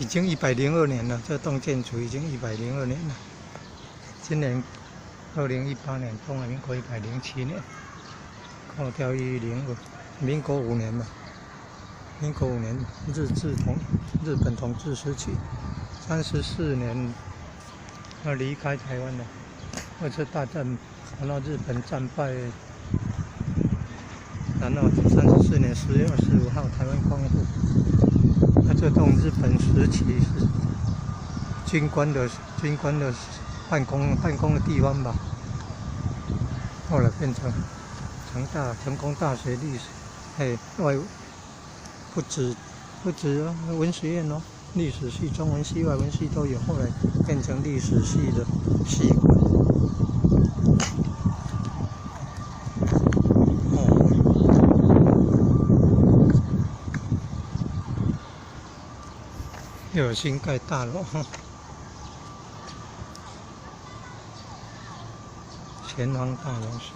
已經102年了，這棟建築已經一百零二年了。今年2018年，中華民國107年，扣掉102，民國五年嘛。民國五年，日本統治時期，34年，要離開台灣了。二次大戰，然後日本戰敗，然後34年10月25號，台灣光復。那這棟日本時期是軍官的辦公的地方吧，後來變成成功大學歷史，嘿，外不止文學院哦，歷史系、中文系、外文系都有，後來變成歷史系的系館。哦，又有新蓋大樓哈，前方大樓是。